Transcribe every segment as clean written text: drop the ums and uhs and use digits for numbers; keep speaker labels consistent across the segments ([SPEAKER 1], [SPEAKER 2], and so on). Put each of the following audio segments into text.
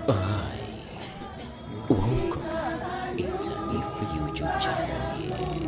[SPEAKER 1] Hi, welcome. It's a free YouTube channel here.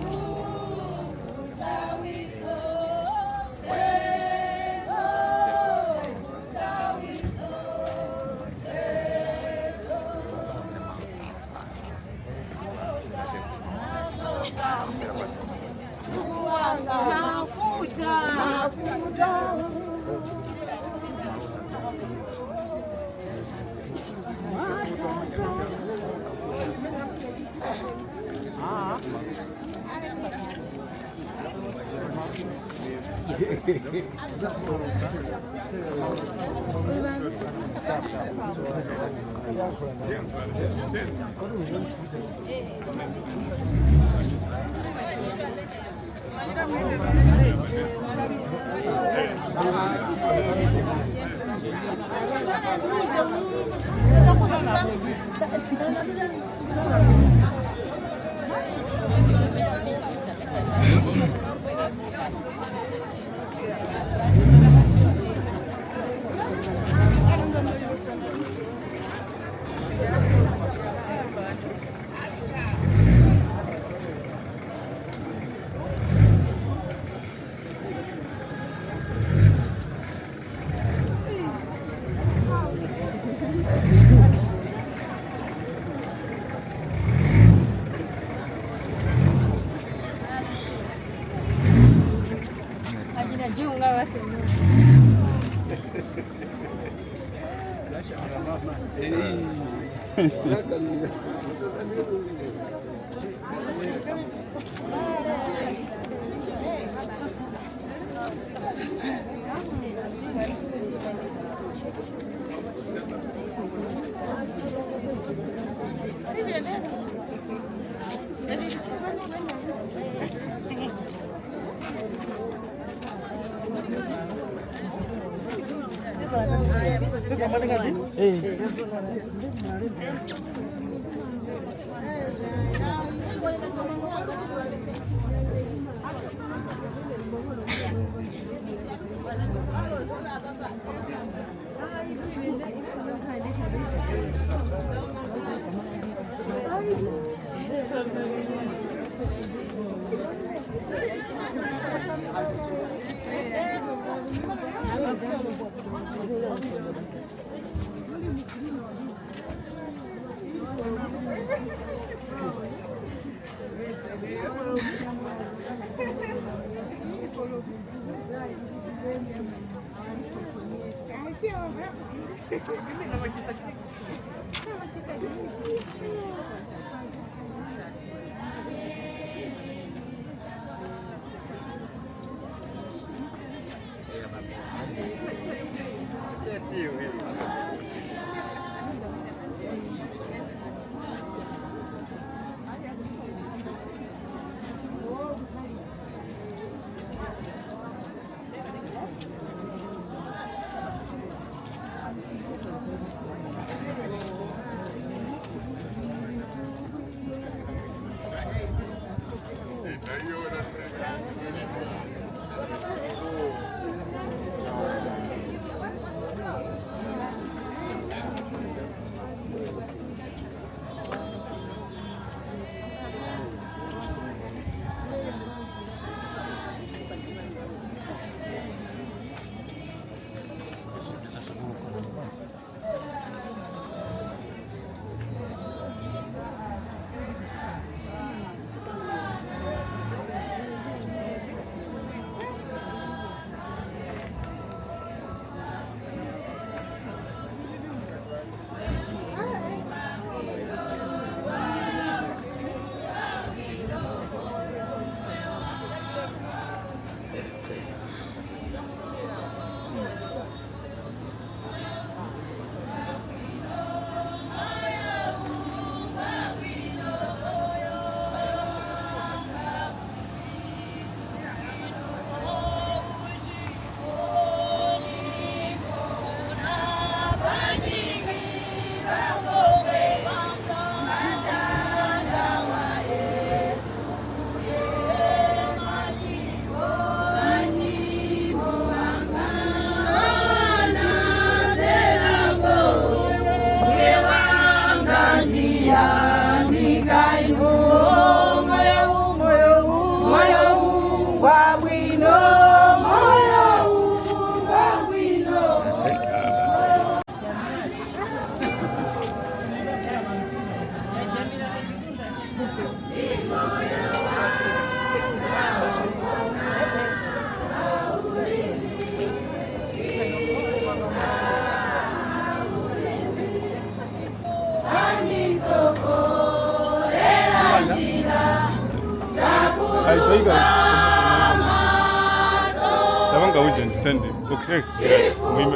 [SPEAKER 2] Ajina junga basi. Tabanga uje understand. Okay. Muime.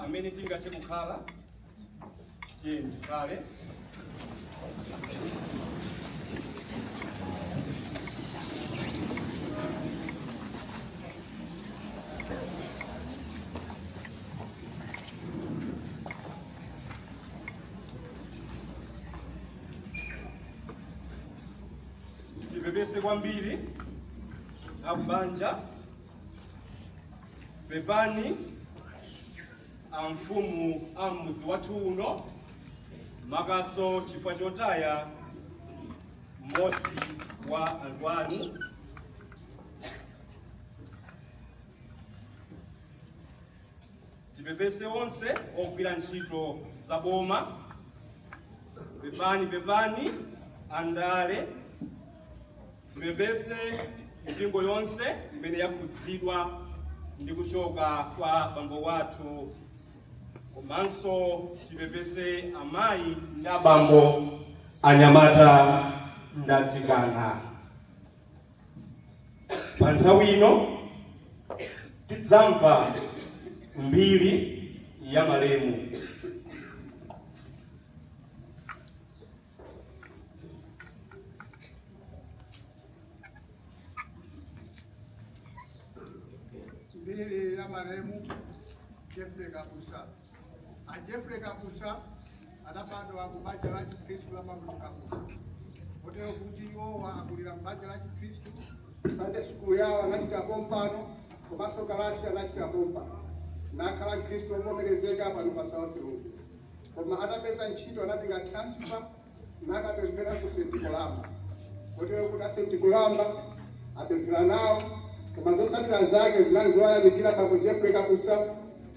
[SPEAKER 2] Amene tingathe kukhala, tiye tikhale. Tipepese kwambiri akubanja. Pepani amfumu a mudzi wathu uno, makaso chifukwa chotaya mmodzi wa anthu anu. Tipepese onse ogwira ntchito zaboma. Pepani, pepani andale. Tipepese mipingo yonse imene yakhudzidwa ndi kuchoka kwa bambo wathu, komanso tipepese amayi ndi abambo, anyamata ndi atsikana. Pa nthawi ino tidzamva mbiri ya malemu.
[SPEAKER 3] Mbiri ya malemu Jeffrey Kabusa. A Jeffrey Kabusa adabadwa ku banja la Chikhristu la Mavuto Kabusa, kotero kuti iwowa akulira m'banja la Chikhristu. Sunday school yawo anachita pompano, komanso kalasi anachita pompano, nakhala mkhristu wovomerezeka pano pa South Road. Koma atapeza ntchito anatenga transfer nakapemphera ku St. Columba, kotero kuti a St. Columba apemphera nawo. Koma zotsatira zake zinali zoyamikira bambo Jeffrey Kabusa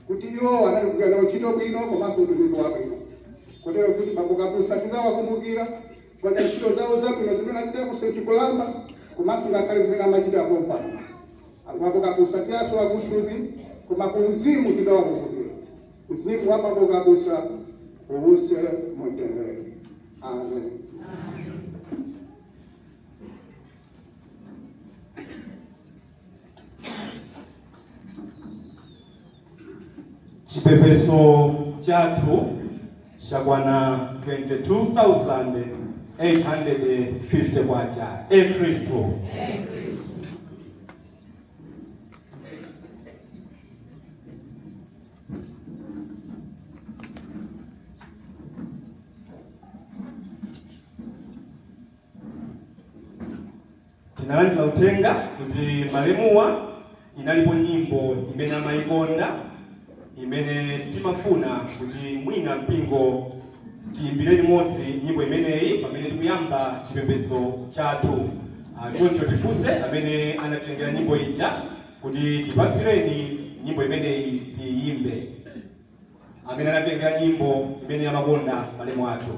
[SPEAKER 3] kuti iwo anali kugwira nawo ntchito bwino komanso utumiki wabwino, kotero kuti bambo Kabusa tizawakumbukira chifukwa cha ntchito zawo zabwino zimene achita ku St. Columba, komanso ngakhale zimene amachita pompano. Bambo Kabusa tiyasowa kuthupi, koma ku uzimu tizawakumbukira. Mzimu wa bambo Kabusa uwuse mumtendere. Amen.
[SPEAKER 2] Chipepeso chathu chakwana 22,850 kwacha. E Khristu. Tinalandira uthenga kuti malemuwa inalipo nyimbo imene amayikonda, imene timafuna kuti mwina mpingo tiyimbire limodzi nyimbo imeneyi pamene tikuyamba chipembedzo chathu. Choncho tifunse amene anatitengera nyimbo ija kuti tipatsireni nyimbo imeneyi tiyimbe, amene anatengera nyimbo imene amakonda malemu athu.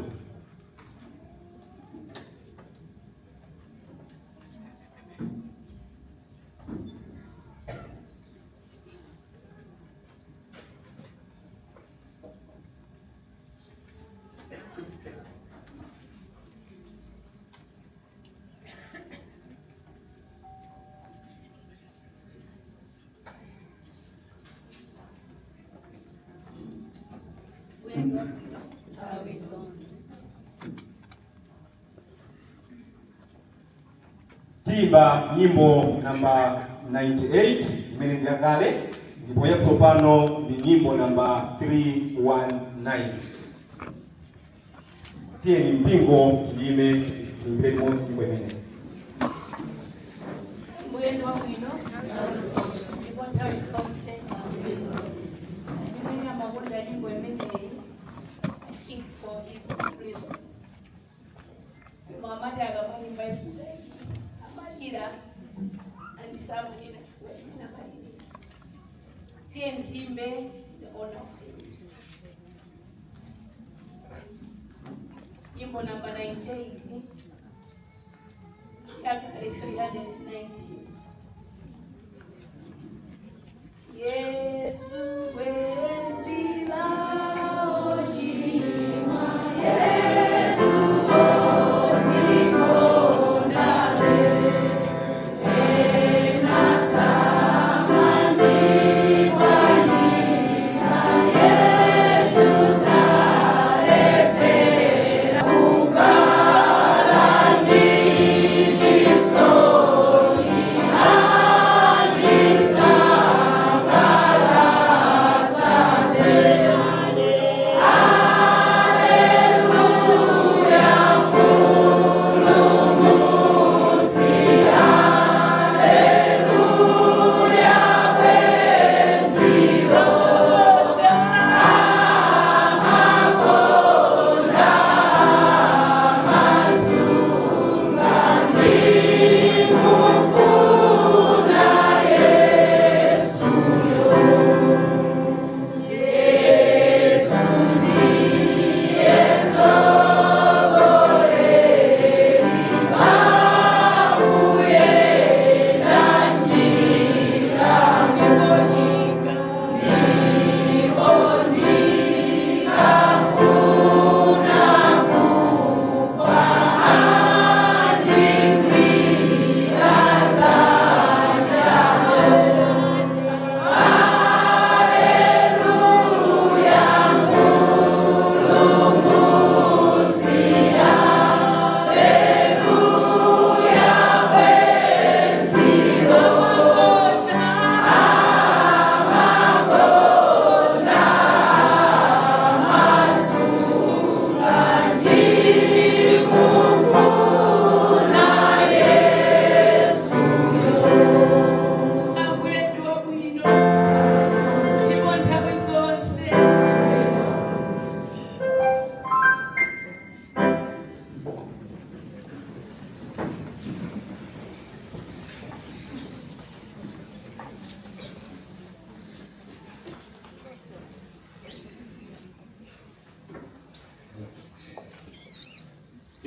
[SPEAKER 4] Nthawi zonse.
[SPEAKER 2] Tiyimba nyimbo namba 98 imene ndi yakale, ndipo yatsopano ndi nyimbo namba 319. Tiyeni mpingo tiyime, tiyimbire limodzi nyimbo imene.
[SPEAKER 4] Mbuye ndi wabwino ndipo nthawi zonse. Imene amakonda nyimbo imeneyi, I think for his own reasons, koma amati akamayimba amalira, andisamalira chifukwa chimene amalirira. Tiye tiyimbe The Honor of David, nyimbo namba 98, yakale 319. Yesu bwenzi la ochimwa, Yesu otikonda, ena samandikwanira.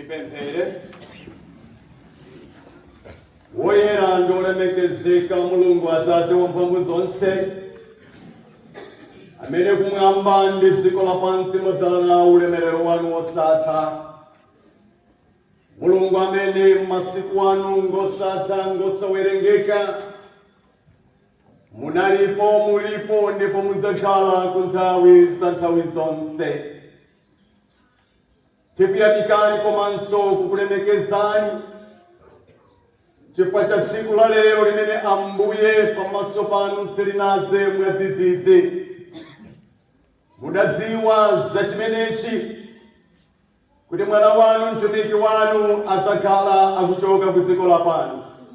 [SPEAKER 5] Tipemphere. Woyera ndi olemekezeka Mulungu Atate wamphamvu zonse, amene kumwamba ndi dziko lapansi mwadzala nawo ulemerero wanu wosatha, Mulungu amene masiku anu ngosatha, ngosawerengeka, munalipo, mulipo ndipo mudzakhala ku nthawi za nthawi zonse, tikuyamikani komanso kukulemekezani chifukwa cha tsiku la lero limene, Ambuye, pamaso panu silinadze mwadzidzidzi. Mudadziwa za chimenechi, kuti mwana wanu, mtumiki wanu, adzakhala akuchoka ku dziko lapansi.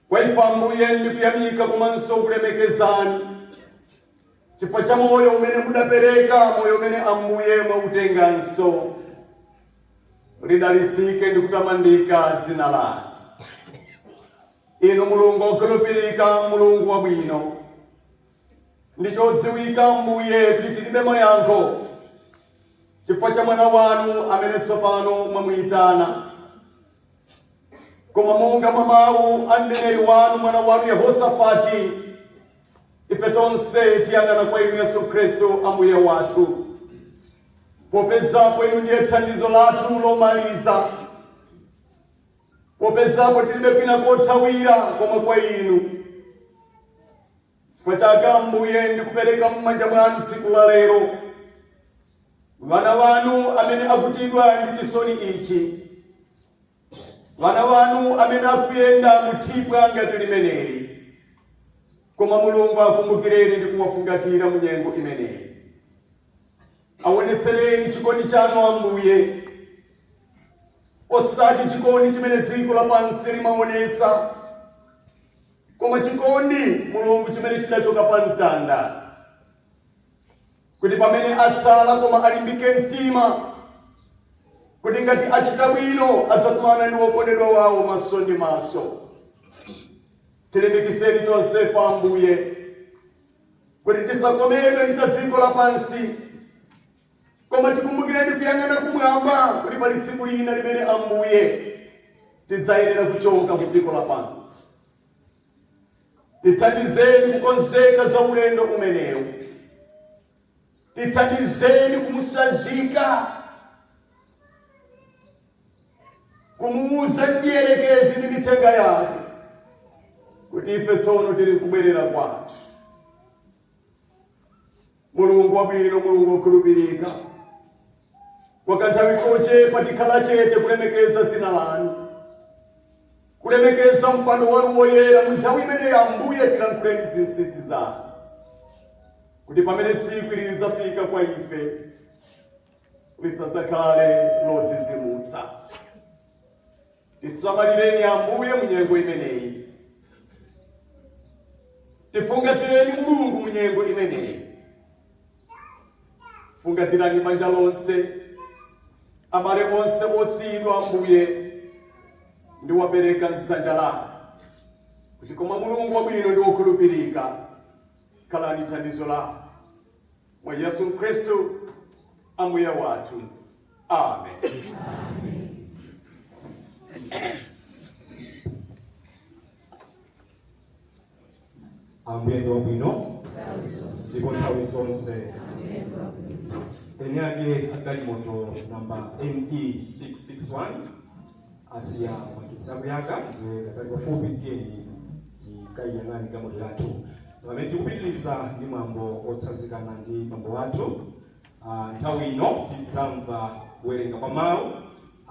[SPEAKER 5] Kwa ife, Ambuye, ndikuyamika komanso kulemekezani chifukwa cha moyo umene mudapereka, moyo umene, Ambuye, mwautenganso. Lidalitsike ndi kutamandika dzina lanu, inu Mulungu wokhulupirika, Mulungu wabwino. Ndichodziwika, Ambuye, kuti tilibe mayankho chifukwa cha mwana wanu amene tsopano mwamuyitana, koma monga mwa mawu a mneneri wanu, mwana wanu Yehosafati, ife tonse tiyang'ana kwa inu Yesu Khristu Ambuye wathu, popezapo inu ndiye thandizo lathu lomaliza, popezapo tilibe kwina kothawira koma kwa inu. Chifukwa chake, Ambuye, ndikupereka m'manja mwanu tsiku la lero vana vanu amene akutidwa ndi chisoni ichi, vana vanu amene akuyenda muthipwa ngati limeneli. Koma Mulungu, akumbukireni ndi kuwafungatira mu nyengo imeneyi. Aonetsereni chikondi chanu, Ambuye, osati chikondi chimene dziko lapansi limaonetsa, koma chikondi, Mulungu, chimene chidachoka pa mtanda, kuti pamene atsala koma alimbike mtima, kuti ngati achita bwino adzakumana ndi wokondedwa wawo maso ndi maso. Tilimbikitseni tonse pa Ambuye kuti tisakomedwe ndi za dziko lapansi, koma tikumbukireni kuyang'ana kumwamba, kuti pali tsiku lina limene, Ambuye, tidzayenera kuchoka ku dziko lapansi. Tithandizeni kukonzeka za ulendo umenewu. Tithandizeni kumusazika, kumuuza mdierekezi ndi mithenga yake kuti ife tsono tili kubwerera kwathu. Mulungu wabwino, Mulungu wokhulupirika, kwa kanthawi kochepa tikhala chete kulemekeza dzina lanu, kulemekeza mpando wanu woyera. Mu nthawi imeneyi, Ambuye, tilankhuleni zinsinsi zanu, kuti pamene tsiku ili lidzafika kwa ife lisadzakhale lodzidzimutsa. Tisamalireni, Ambuye, mu nyengo imeneyi. Tifungatireni, Mulungu, mu nyengo imeneyi. Fungatirani banja lonse, abale onse osiyidwa. Ambuye, ndiwapereka mdzanja lanu, kuti koma Mulungu wabwino ndi wokhulupirika, khalani thandizo lawo. Mwa Yesu Khristu Ambuye wathu, amen.
[SPEAKER 2] Ambuye ndi wabwino ndipo nthawi zonse. Eni ake agalimoto namba NE 661 asiya magetsi akuyaka, ndiye katali pafupi, tiyeni tikayiyang'ane galimoto yathu pamene tikupitiriza ndi mwambo otsazikana ndi bambo wathu. Nthawi ino tidzamva kuwerenga kwa mawu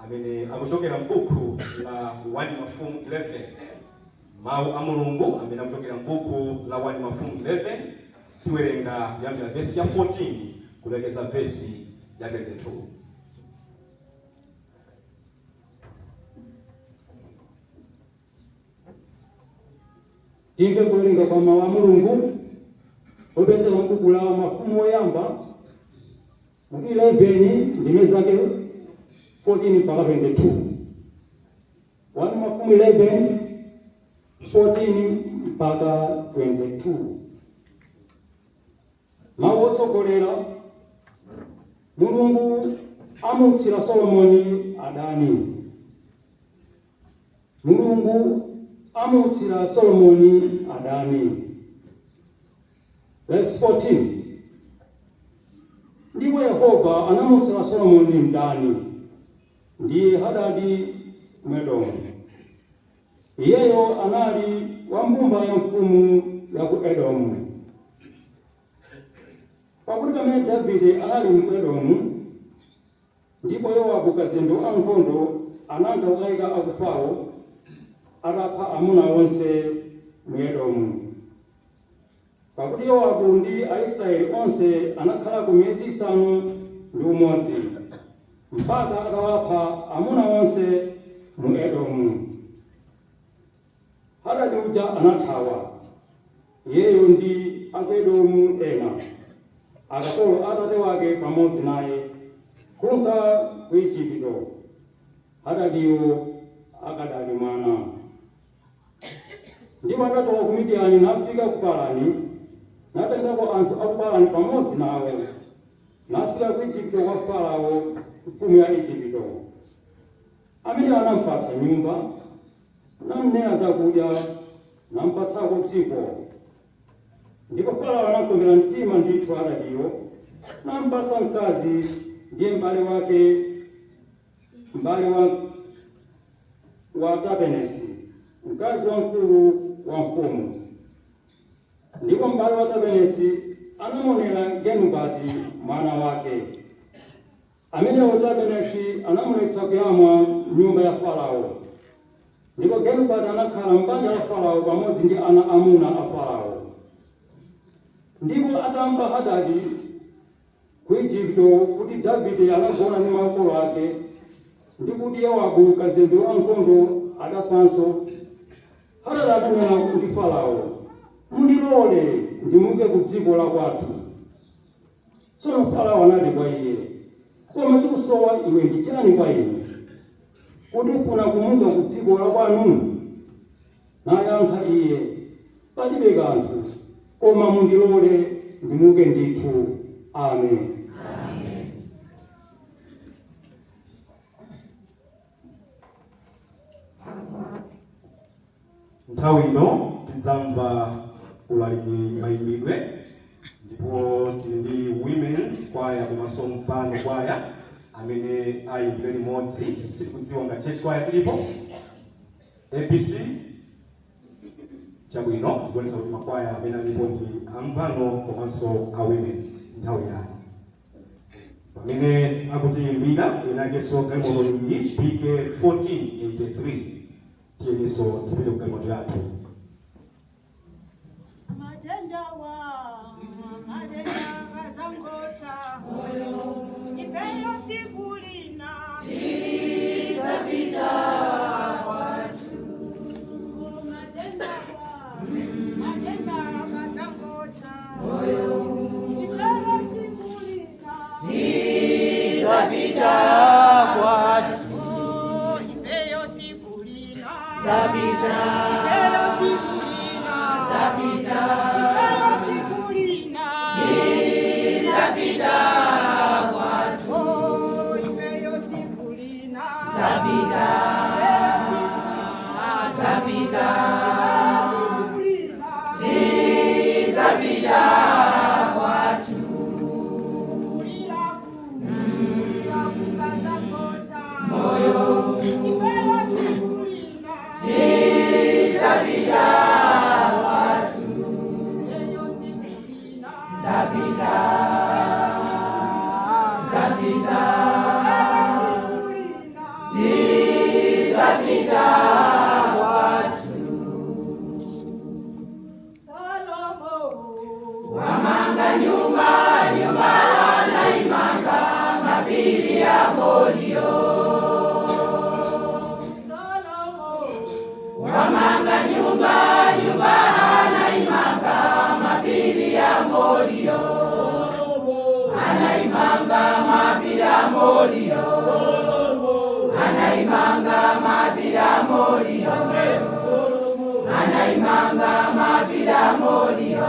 [SPEAKER 2] amene akuchokera m'buku la 1 Mafumu 11, mawu a Mulungu amene akuchokera m'buku la 1 Mafumu 11. Tiwerenga kuyambira vesi ya 14 kulekeza vesi ya 22.
[SPEAKER 6] Timve kuwerenga kwa mawu a Mulungu opezeka m'buku la Mafumu Oyamba mutu 11, ndime zake 14 mpaka 22. 1 Mafumu 11, 14 mpaka 22. Mawu otsogolera: Mulungu Amuutsira Solomoni adani. Mulungu amuutsira Solomoni adani. Verse 14. Ndipo Yehova anamuutsira Solomoni mdani, ndiye Hadadi Mwedomu. Iyeyo anali wa mbumba ya mfumu ya ku Edomu. Pakuti pamene Davide anali mu Edomu, ndipo Yowabu kazembe wa ankhondo ananka kukayika akufawo, atapha amuna onse mu Edomu. Pakuti Yowabu ndi Aisraeli onse anakhala ku miyezi 6, mpaka atawapha amuna onse mu Edomu. Hadadi uja anathawa, iyeyo ndi aku Edomu ena, akapolo a atate wake pamodzi naye, kunka ku Igupto. Hadadiyo akadali mwana. Ndipo adachoka ku Midiyani nafika ku Parani, natengako anthu a ku Parani pamodzi nawo, nafika ku Igupto kwa Farao mfumu ya Igupto, amene anampatsa nyumba, namnena zakudya, nampatsako dziko. Ndipo Farao anakomera mtima ndithu Hadadiyo, nampatsa mkazi, ndiye m'bale wake, m'bale wa Tapenesi, mkazi wamkulu wa mfumu. Ndipo m'bale wa Tapenesi anamonera Genubati mwana wake, amenewo Tapenesi anamuletsa kuyamwa nyumba ya Farao. Ndipo Genubati anakhala m'banja la Farao pamodzi ndi ana amuna a Farao. Ndipo atamva Hadadi ku Igupto kuti Davide anagona ndi makolo ake, ndi kuti Yowabu kazembe wankhondo adafanso, Hadadi adanena ndi Farao, "Mundilole ndimuke ku dziko la kwathu." Tsono Farao anati kwa iye, "Koma chikusowa iwe ndi chani kwa ine, kuti ufuna kumuka ku dziko la kwanu?" Nayankha iye, "Palibe kanthu, koma mundilole ndimuke ndithu." Amen.
[SPEAKER 2] Nthawi ino tidzamva ulaliki, mayimbidwe, ndipo tili ndi women's choir komanso Mfano choir amene ayimbire limodzi. Sitikudziwa nga church choir tilipo, ABC. Chabwino, zikuonetsa kuti makwaya amene alipo ndi amvano komanso a women's. Nthawi yayi pamene akutiyimbira inakenso galimoto iyi BK 1483. Tiyeninso tipite ku galimoto yathu.
[SPEAKER 7] Matendawa, matenda akazangotha, ifeyo sikulina tidzapita kwathu. Matendawa, matenda akazangotha, ifeyo sikulina
[SPEAKER 8] tidzapita kwathu.
[SPEAKER 7] Ifeyo sikulina
[SPEAKER 8] Zapita.
[SPEAKER 7] Ifeyo sikulina
[SPEAKER 8] Zapita.
[SPEAKER 7] Ifeyo sikulina
[SPEAKER 8] tidzapita kwathu.
[SPEAKER 7] Ifeyo sikulina
[SPEAKER 8] Zapita. Zapita. Tidzapita kwathu. Moyo tidzapita kwathu. Zapita. Zapita. Tidzapita kwathu.
[SPEAKER 7] Salomo
[SPEAKER 8] wamanga nyumba, nyumba anaimanga mapiri ya polio.
[SPEAKER 7] Salomo
[SPEAKER 8] wamanga nyumba, nyumba anaimanga mapiri ya polio, anaimanga mapiri ya polio, anaimanga mapiri ya polio, anaimanga mapiri ya polio,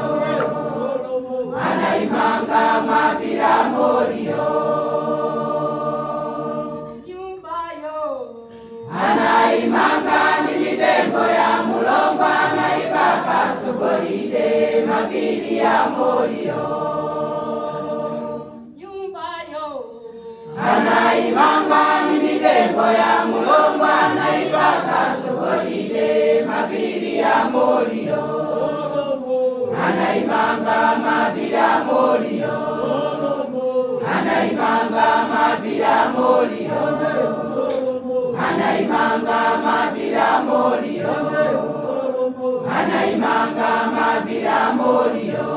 [SPEAKER 8] anaimanga mapiri ya polio. Mitengo ya mulongo anaipaka sugolide, mapiri ya molio.
[SPEAKER 7] Nyumbayo
[SPEAKER 8] Anaimanga ni mitengo ya mulongo anaipaka sugolide, mapiri ya molio. Anaimanga mapiri ya molio. Anaimanga mapiri ya molio. Anaimanga mapiri ya molio. Anaimanga mapiri ya molio.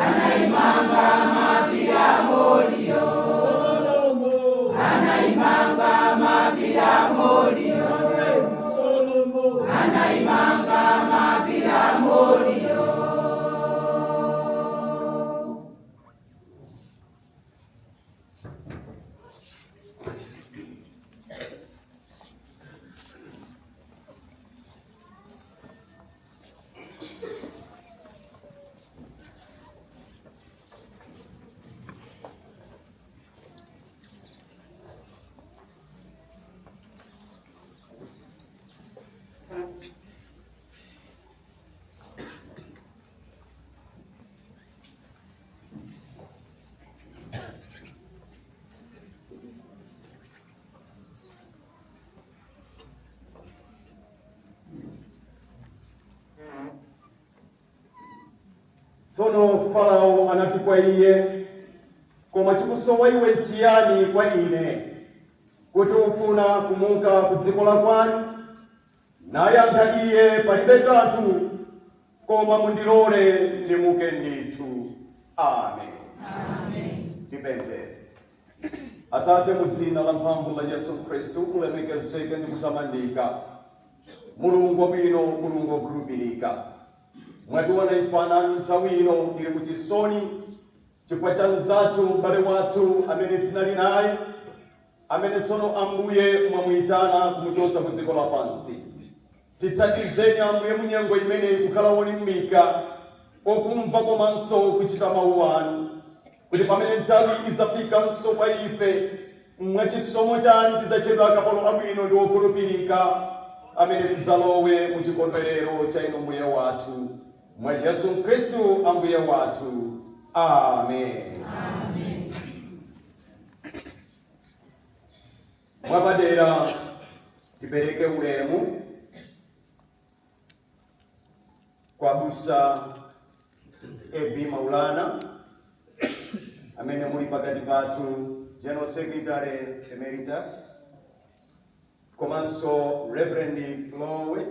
[SPEAKER 8] Anaimanga mapira molio. Anaimanga mapira molio. Anaimanga mapira molio.
[SPEAKER 5] Tsono Farao anati kwa iye, koma chikusowa iwe nchiyani kwa ine, kuti ufuna kumuka ku dziko la kwanu? Nayankha iye, palibe kanthu, koma mundilole ndimuke ndithu. Amen. Tipemphere. Atate, mu dzina la mphamvu la Yesu Khristu, kulemekezeke ndi kutamandika. Mulungu wabwino, Mulungu wokhulupirika, mwationa ife ana anu nthawi ino tili muchisoni chifukwa cha mzathu, m'bale wathu amene tinali naye, amene tsono Ambuye mwamuyitana kumuchotsa ku dziko lapansi. Tithandizeni Ambuye munyengo imeneyi kukhala wolimbika okumva komanso kuchita mawu anu, kuti pamene nthawi idzafikanso kwa ife, mwachisomo chanu tidzatchedwa akapolo abwino ndi okhulupirika amene tidzalowe mu chikondwerero cha inu Mbuye wathu, mwa Yesu Khristu Ambuye wathu. Amen. Mwapadera tipereke ulemu kwa Busa Ebi Maulana amene muli pakati pathu, General Secretary Emeritus, komanso Reverend Lowe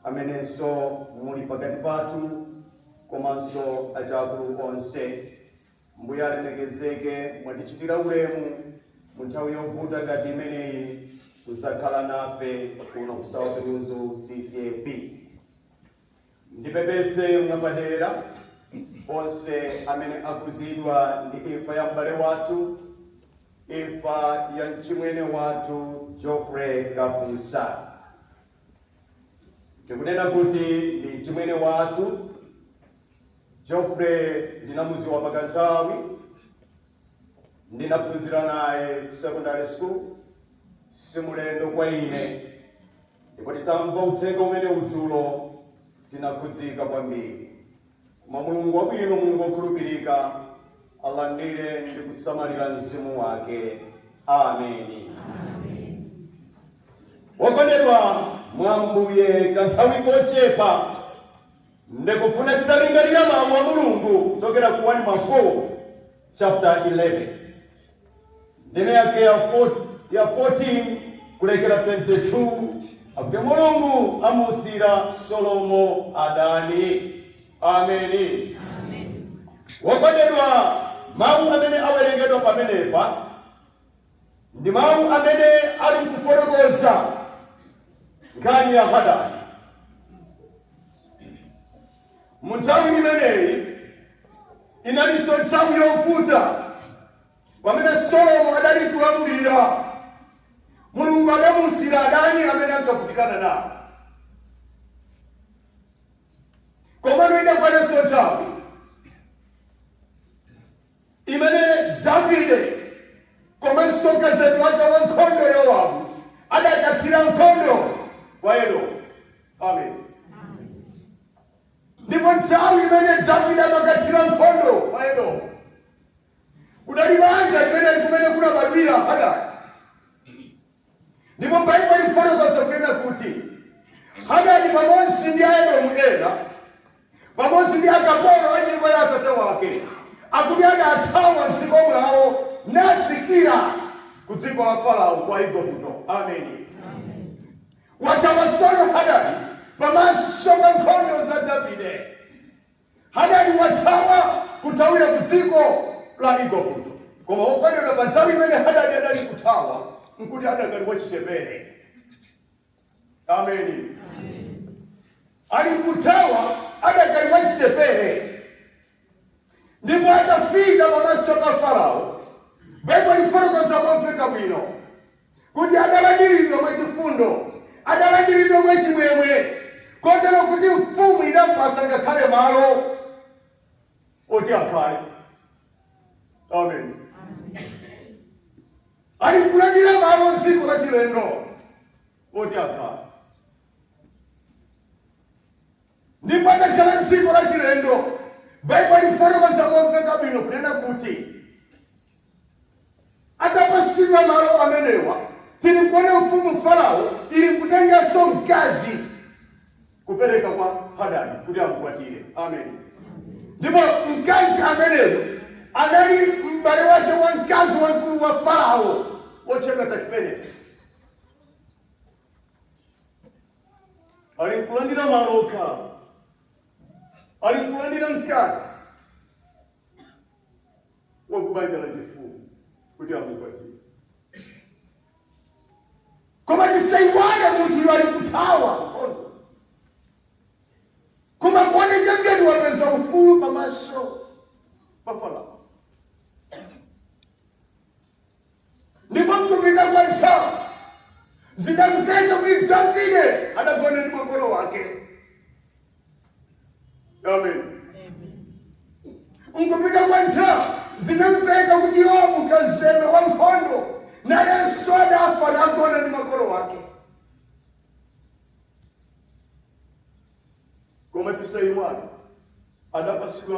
[SPEAKER 5] amenenso muli pakati pathu, komanso achakulu onse. Mbuye alemekezeke, mwatichitira ulemu mu nthawi yovuta ngati imeneyi kuzakhala nafe kuno ku South Lunzu CCAP. Ndipepese mwapadera onse amene akhuzidwa ndi imfa ya m'bale wathu, imfa ya mchimwene wathu Geoffrey Kapusa. Ndikunena kuti ndi mchimwene wathu Geoffrey, ndinamuziwa pakanthawi, ndinaphunzira naye ku secondary school, simulendo kwa ine. Ndipo titamva uthenga umene udzulo, tinakhudzika kwambiri. Koma Mulungu wabwino, Mulungu wokhulupirika, alandire ndi kusamalira mzimu wake. Ameni. Wokondedwa mwa Ambuye, kanthawi kochepa ndikufuna titalingalira mawu a Mulungu kuchokera ku 1 Marko chapter 11, ndime yake ya 14 kulekera 22, akuti Mulungu amuusira Solomo adani. Ameni. Wokondedwa, mawu amene awerengedwa pamenepa ndi mawu amene ali nkufotokoza nkhani ya Hadadi. Mu nthawi imeneyi inalinso nthawi yovuta pamene Solomo adali kulamulira. Mulungu adamusira adani amene ankavutikana nawo. Komano idakwananso nthawi imene Davide komanso kazembe wake wa nkhondo Yowabu adakathira nkhondo kwa Edomu. Amen. Ndipo nthawi imene Davide amakathira nkhondo kwa Edomu, kudali banja limene kumene kunabadwira Hadadi. Ndipo Baibulo likufotokoza kunena kuti Hadadi pamodzi ndi Aedomu ena, pamodzi ndi akapolo a nyumba ya atate wake, akuti adathawa mdziko mwawo natsikira ku dziko la Farao kwa Igupto. Ameni. Wathawa sono Hadadi pamaso pa nkhondo za Davide. Hadadi wathawa kuthawira ku dziko la Igupto. Koma wokondedwa, pa nthawi imene Hadadi adali kuthawa, nkuti adakali wachichepere. Ameni. Ali kuthawa adakali wachichepere. Ndipo atafika pamaso pa Farao, Baibulo likufotokoza momveka bwino kuti adalandiridwa mwachifundo, adalandiridwa mwachimwemwe, kotero kuti mfumu idampasa ngakhale malo oti akhale. Amen. Ali kulandira malo mdziko la chilendo oti akhale. Ndipo atakhala mdziko la chilendo, Baibulo likufotokoza momveka bwino kunena kuti atapasidwa malo amenewa, tili kuona mfumu Farao ili kutenganso mkazi kupereka kwa Hadadi kuti amukwatire. Amen. Ndipo mkazi ameneyo anali m'bale wace wa mkazi wamkulu wa Farao wotchedwa Takipenesi. Ali nkulandira malo okhala, ali nkulandira mkazi wakubanja la chifumu kuti amukwatire. Koma tisaiwale, munthuyo ali kuthawa nkhondo, koma kuoneka ngati wapeza ufulu pamaso pa Farao. Ndipo mkupita kwa nthawi zidamveka kuti Davide adagona ndi makolo wake. Amen. Mkupita kwa nthawi zinamveka kuti Yowabu kazembe wa nkhondo nayenso adafa nagona ndi makolo wake. Koma tisaiwale, adapasidwa